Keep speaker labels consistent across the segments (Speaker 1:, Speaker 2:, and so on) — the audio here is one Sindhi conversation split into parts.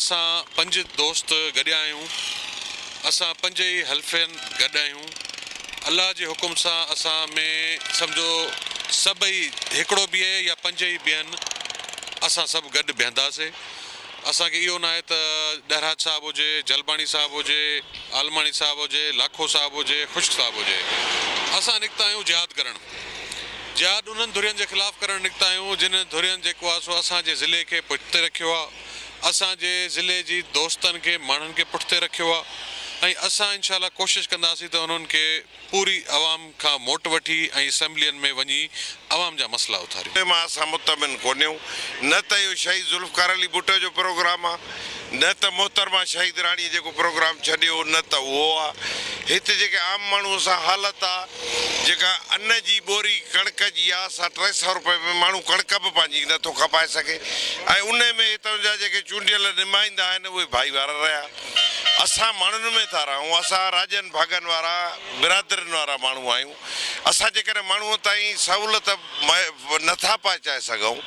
Speaker 1: اسان پنج دوست گڏيا آهيون. اسان پنج ئي حلفين گڏ آهيون. الله جي حڪم سان اسان ۾ سمجهو سڀئي هڪڙو بيهي يا پنج ئي بيهن اسان سڀ گڏ بيهنداسي. اسان کي اهو ناهي ته ڏهراج صاحب هجي، جلباڻي صاحب هجي، عالماڻي صاحب هجي، لاکو صاحب هجي، خشڪ صاحب هجي. اسان نڪتا آهيون جهاد ڪرڻ. جهاد انهن ڌرين جي خلاف ڪرڻ نڪتا آهيون جن ڌرين جيڪو آهي سو اسان جي ضلعي کي پٺتي رکيو آهي. اسان جي ضلعي جي دوستن کي ماڻهن کي پٺتي رکيو آهي ۽ اسان انشاء الله ڪوشش ڪنداسين ته انهن کي پوري عوام کان موٽ وٺي ۽ اسيمبلين ۾ وڃي عوام جا مسئلا اٿاريون.
Speaker 2: ان مان اسان مطمئن ڪونهيون، نه ته اهو شهيد ذوالفقار علي ڀٽو جو پروگرام آ، نه ته محترمه شهيد راڻيء جيڪو پروگرام ڇڏيو هو، نه ته اهو آ. هت جيڪي عام ماڻهوء سان حالت آ، جيڪا ان جي ٻوري ڪڻڪ جي آ، سا 300 روپئي ۾ ماڻهو ڪڻڪ به پنهنجي نه ٿو کپائي سگهي ۽ انهي ۾ هتان جا جيڪي چونڊيل نمائندا آهن، اهي ڀائيوار رهيا. اسان ماڻهن ۾ ٿا رهون، اسان راڄن ڀاڳن وارا، برادرين وارا ماڻهو آهيون. اسان جيڪڏهن ماڻهوء تائين سهولت نه ٿا پهچائي سگهون،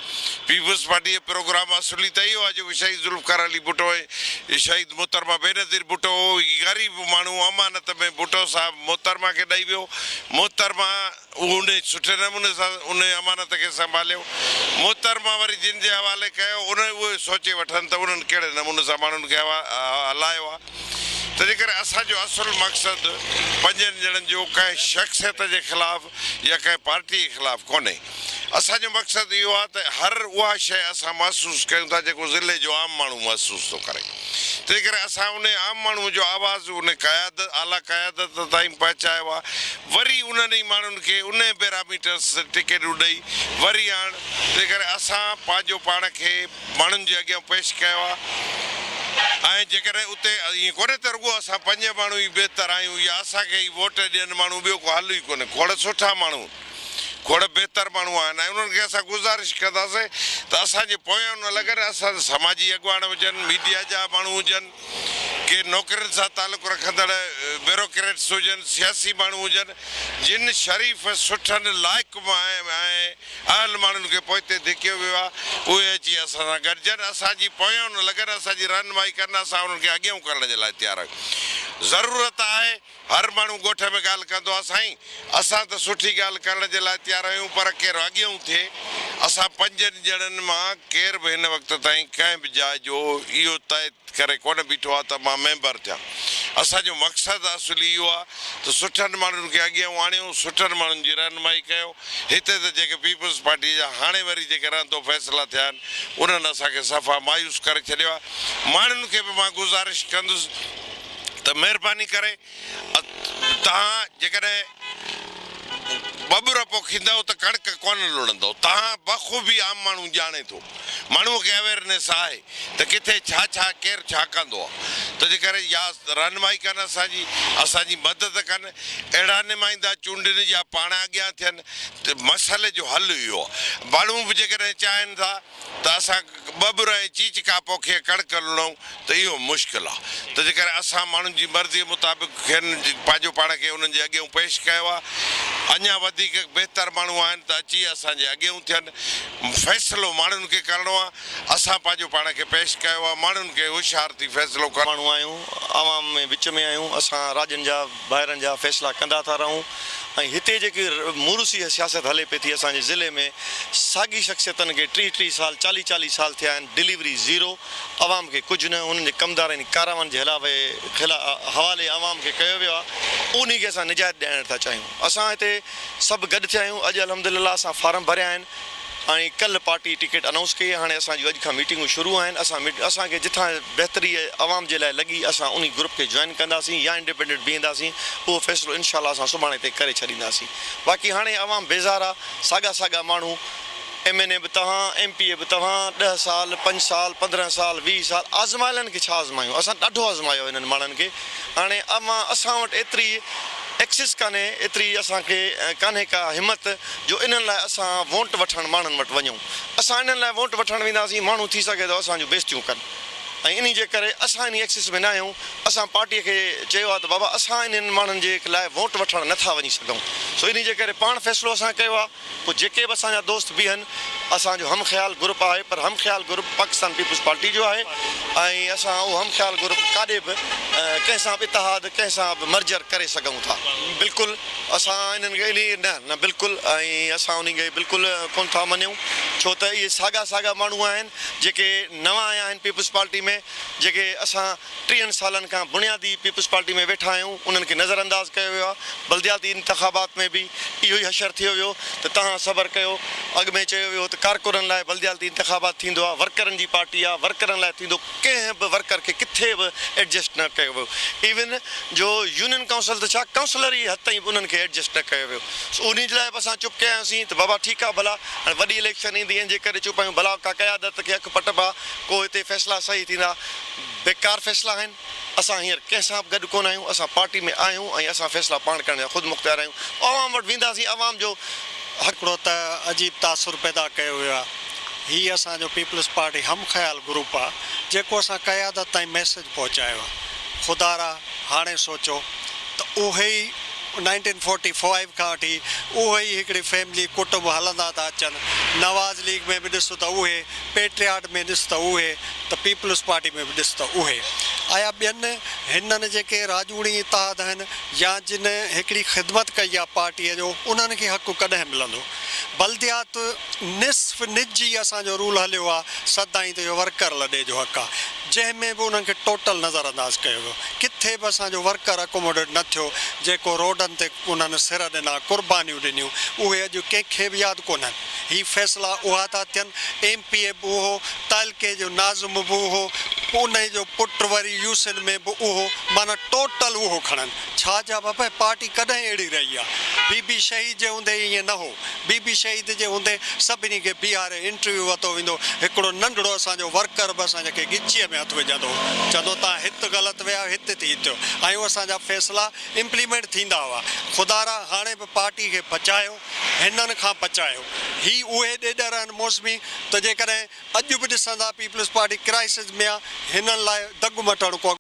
Speaker 2: پيپلز پارٽيء جو پروگرام اصولي ته اهو آهي جيڪو شهيد ذوالفقار علي ڀٽو ۽ شهيد محترمه بينظير ڀٽو هو، غريب ماڻهو امانت ۾ ڀٽو صاحب محترمه کي ڏئي ويو، محترمه انهي سٺي نموني سان انهي امانت کي سنڀاليو، محترمه وري جن جي حوالي ڪيو انهي اهو سوچي وٺن ته انهن ڪهڙي نموني سان ماڻهن کي هلايو آهي. تنهنجي ڪري اسان جو اصل مقصد پنجن ڄڻن جو ڪنهن شخصيت جي خلاف يا ڪنهن پارٽي جي خلاف ڪونهي. اسان جو مقصد اهو آهي ته هر اها شيء اسان محسوس ڪيون ٿا جيڪو ضلعي جو عام ماڻهو محسوس ٿو ڪري. تنهنجي ڪري اسان انهي عام ماڻهو جو آواز انهي قيادت اعليٰ قيادت تائين پهچايو آهي. وري انهن ئي ماڻهن کي انهي پيراميٽرس تي ٽڪيٽون ڏئي وري آڻ. تنهنجي ڪري اسان پنهنجو پاڻ کي ماڻهن جي اڳيان پيش ڪيو آهي ۽ جيڪڏهن اتي ائين ڪونهي ته رڳو اسان پنج ماڻهو ئي بهتر آهيون يا اسان کي ئي ووٽ ڏين ماڻهو ٻيو ڪو حل ئي ڪونهي کوڙ سٺا ماڻهو کوڙ بهتر ماڻهو آهن ۽ انهن کي اسان گذارش ڪنداسين ته اسان جي پويان نه لڳن اسان سماجي اڳواڻ هجن ميڊيا جا ماڻهو هجن ڪي نوڪرين سان تعلق رکندڙ بيوروڪريٽس هجن سياسي ماڻهو هجن جن شريف سٺن لائق ۽ اهل ماڻهن کي پوئتي ڌڪيو ويو آهي، اهي اچي اسان سان گڏجن، اسان جي پويان نه لڳن، اسان جي رهنمائي ڪن، اسان انهن کي اڳيئون ڪرڻ جي لاء تيار آهيون. ضرورت آهي، هر ماڻهو ڳوٺ ۾ ڳالهه ڪندو آهي، سائين اسان ته سٺي ڳالهه ڪرڻ جي لاء تيار آهيون پر ڪير اڳيئون ٿئي؟ اسان پنجن ڄڻن مان ڪير به هن وقت تائين ڪنهن به جاء جو اهو طئي ڪري ڪونه بيٺو آهي ته مان ميمبر ٿيان. اسان جو مقصد اصلي اهو آهي ته سٺن ماڻهن کي اڳيئون آڻيون، سٺن ماڻهن جي رهنمائي ڪيون. هتي ته جيڪي پيپلز پارٽيء جا هاڻي وري جيڪي رهندو فيصلا ٿيا آهن، انهن اسان کي صفا مايوس ڪري ڇڏيو آهي. ماڻهن کي به مان گذارش ڪندس ته مهرباني ڪري توهان جيڪڏهن ٻٻر پوکيندؤ ته ڪڻڪ ڪونه لڻندؤ. توهان بخوبي عام ماڻهو ڄاڻي ٿو. ماڻهوء کي اويرنيس آهي ته ڪٿي ڇا ڇا ڪير ڇا ڪندو آهي. تنهنجي ڪري يا رهنمائي ڪن اسان جي، اسان جي مدد ڪن، اهڙا نمائندا چونڊين يا پاڻ اڳيان ٿين ته مسئلي جو حل اهو آهي. ماڻهو به جيڪڏهن چاهين ٿا ته اسان ٻٻر ۽ چيچڪا پوکي ڪڻڪ لڻون ته اهو مشڪل آهي. تنهنجي ڪري اسان ماڻهن جي مرضيء مطابق کين پنهنجو پاڻ کي انهن جي اڳيئون پيش ڪيو آهي. اڃا وڌيڪ بهتر ماڻهو آهن ته اچي اسان جي اڳيئون ٿين. فيصلو ماڻهن کي ڪرڻو آهي. اسان پنهنجو پاڻ کي پيش ڪيو آهي. ماڻهن کي هوشيار ٿي فيصلو ڪرڻو.
Speaker 3: ماڻهو آهيون، عوام ۾ وچ ۾ آهيون، اسان راڄن جا ڀائرن جا فيصلا ڪندا ٿا رهون ۽ هتي جيڪي موروثي سياست هلي پئي ٿي اسان جي ضلعي ۾ ساڳي شخصيتن کي ٽيهه ٽيهه سال چاليهه چاليهه سال ٿيا آهن ڊليوري زيرو عوام کي ڪجهه نه انهن جي ڪمدارن ڪاراوان جي حوالي عوام کي ڪيو ويو آهي انهي کي اسان نجات ڏيارڻ ٿا چاهيون اسان هتي سڀ گڏ ٿيا آهيون اڄ الحمدلله اسان فارم ڀريا آهن ۽ ڪلهه پارٽي ٽڪيٽ انائونس ڪئي آهي هاڻي اسان جون اڄ کان ميٽنگون شروع آهن اسان اسان کي جتان بهتري عوام جي لاء لڳي اسان انهي گروپ کي جوائن ڪنداسين يا انڊيپينڊنٽ بيهنداسين اهو فيصلو انشاء الله اسان سڀاڻي تائين ڪري ڇڏينداسين باقي هاڻي عوام بيزار آ ساڳا ساڳا ماڻهو ايم اين اي به توهان ايم پي اي به توهان ڏهه سال پنج سال 15 سال 20 سال آزمايلن کي ڇا آزمايون اسان ڏاڍو آزمايو انهن ماڻهن کي هاڻي اوهان اسان وٽ ايتري ايڪسس ڪانهي ايتري اسان کي ڪانهي ڪا همت جو انهن لاء اسان وونٽ وٺڻ ماڻهن وٽ وڃون. اسان انهن لاء وونٽ وٺڻ وينداسين ماڻهو ٿي سگهي ٿو اسان جون بيستيون ڪن. ۽ انهي جي ڪري اسان انهي ايڪسس ۾ نه آهيون. اسان پارٽي کي چيو آهي ته بابا اسان انهن ماڻهن جي لاء ووٽ وٺڻ نه ٿا وڃي سگهون. سو انهي جي ڪري پاڻ فيصلو اسان ڪيو آهي. پوء جيڪي به اسان جا دوست بيهن اسان جو هم خيال گروپ آهي پر هم خيال گروپ پاڪستان پيپلز پارٽي جو آهي ۽ اسان اهو هم خيال گروپ ڪاڏي به ڪنهن سان به اتحاد ڪنهن سان به مرجر ڪري سگهون ٿا. بلڪل اسان انهن کي انهي نه نه بلڪل ۽ اسان انهي کي بلڪل ڪونه ٿا مڃون ڇو ته اهي ساڳا ساڳا ماڻهو آهن جيڪي نوان آيا آهن پيپلز پارٽي ۾ جيڪي اسان ٽيهن سالن کان بنيادي پيپلز پارٽي ۾ ويٺا آهيون انهن کي نظر انداز ڪيو ويو آهي بلدياتي انتخابات ۾ به اهو ئي حشر ٿيو ويو ته توهان صبر ڪيو اڳ ۾ چيو ويو هو ته ڪارڪنن لاء بلديالتي انتخابات ٿيندو آهي ورڪرن جي پارٽي آهي ورڪرن لاء ٿيندو ڪنهن به ورڪر کي ڪٿي به ايڊجسٽ نه ڪيو ويو ايون جو يونين ڪائونسل ته ڇا ڪائونسلر ئي حد تائين به انهن کي ايڊجسٽ نه ڪيو ويو سو انهي لاء به اسان چپ ڪياسين ته بابا ٺيڪ آهي ڀلا هاڻي وڏي اليڪشن ايندي ان جي ڪري چپ آهيون ڀلا ڪا قيادت کي اک پٽبا ڪو هتي فيصلا صحيح ٿيندا بيڪار فيصلا آهن، اسان هينئر ڪنهن سان به گڏ ڪونه آهيون، اسان پارٽي ۾ آهيون ۽ اسان فيصلا پاڻ ڪرڻ جا خودمختيار آهيون، عوام وٽ وينداسين، عوام جو حق.
Speaker 4: هڪڙو ته عجيب تاثر پيدا ڪيو ويو آهي، هي اسان جو پيپلز پارٽي هم خيال گروپ آهي، جيڪو اسان قيادت تائين ميسيج پهچايو آهي، خدارا هاڻي سوچو ته اهي ئي نائنٽين فورٽي فائيو کان وٺي اهي ئي هڪڙي فيملي ڪٽنب هلندا ٿا اچن، نواز ليگ ۾ به ڏس ته اهي، پيٽرياٽ ۾ ڏس ته اهي ته پيپلز پارٽي ۾ به ڏس ته اهي. آيا ٻين هنن جيڪي راڄوڻي اتحاد آهن يا جن هڪڙي خدمت ڪئي آ پارٽيء جو انهن کي حق ڪڏهن ملندو؟ بلديات نصف نج ئي اسان جو رول هليو آ سدائين ته اهو ورڪر لڏي جو حق آ جنهن ۾ به انهن کي ٽوٽل نظر انداز ڪيو ويو ڪٿي به اسان جو ورڪر اڪوموڊيٽ نه ٿيو جيڪو روڊن تي انهن سر ڏنا قربانيون ڏنيون اهي اڄ ڪنهن کي به ياد ڪونهن. هي فيصلا اها ٿا ٿين، ايم پي اي به اهو، تعلقي جو ناظم به اهو، انهي جو پٽ وري يوسين ۾ به اهو، معنيٰ ٽوٽل اهو کڻن. ڇا جا بابا هي پارٽي ڪڏهن اهڙي رهي آ. بي بي شهيد جي هوندي ائين نه هو. بي بي شهيد جي هوندي سڀني کي بيهاري انٽرويو ورتو ويندو. هڪڙو ننڍڙو اسان جو ورڪر به اسان کي ڳچيء ۾ هٿ وجهندو هو. چوندو هو توهان هت غلط ويا آهيو هت ٿي ٿيو. ۽ اسان جا فيصلا امپليمينٽ ٿيندا هئا. خدارا هاڻي به پارٽي کي بچايو. هنن کان بچايو. هي اهي ڏيڏر آهن موسمي ته جيڪڏهن اڄ به ڏسندا پيپلز پارٽي ڪرائسز ۾ آ هنن لاء دڳ مٽڻ ڪو.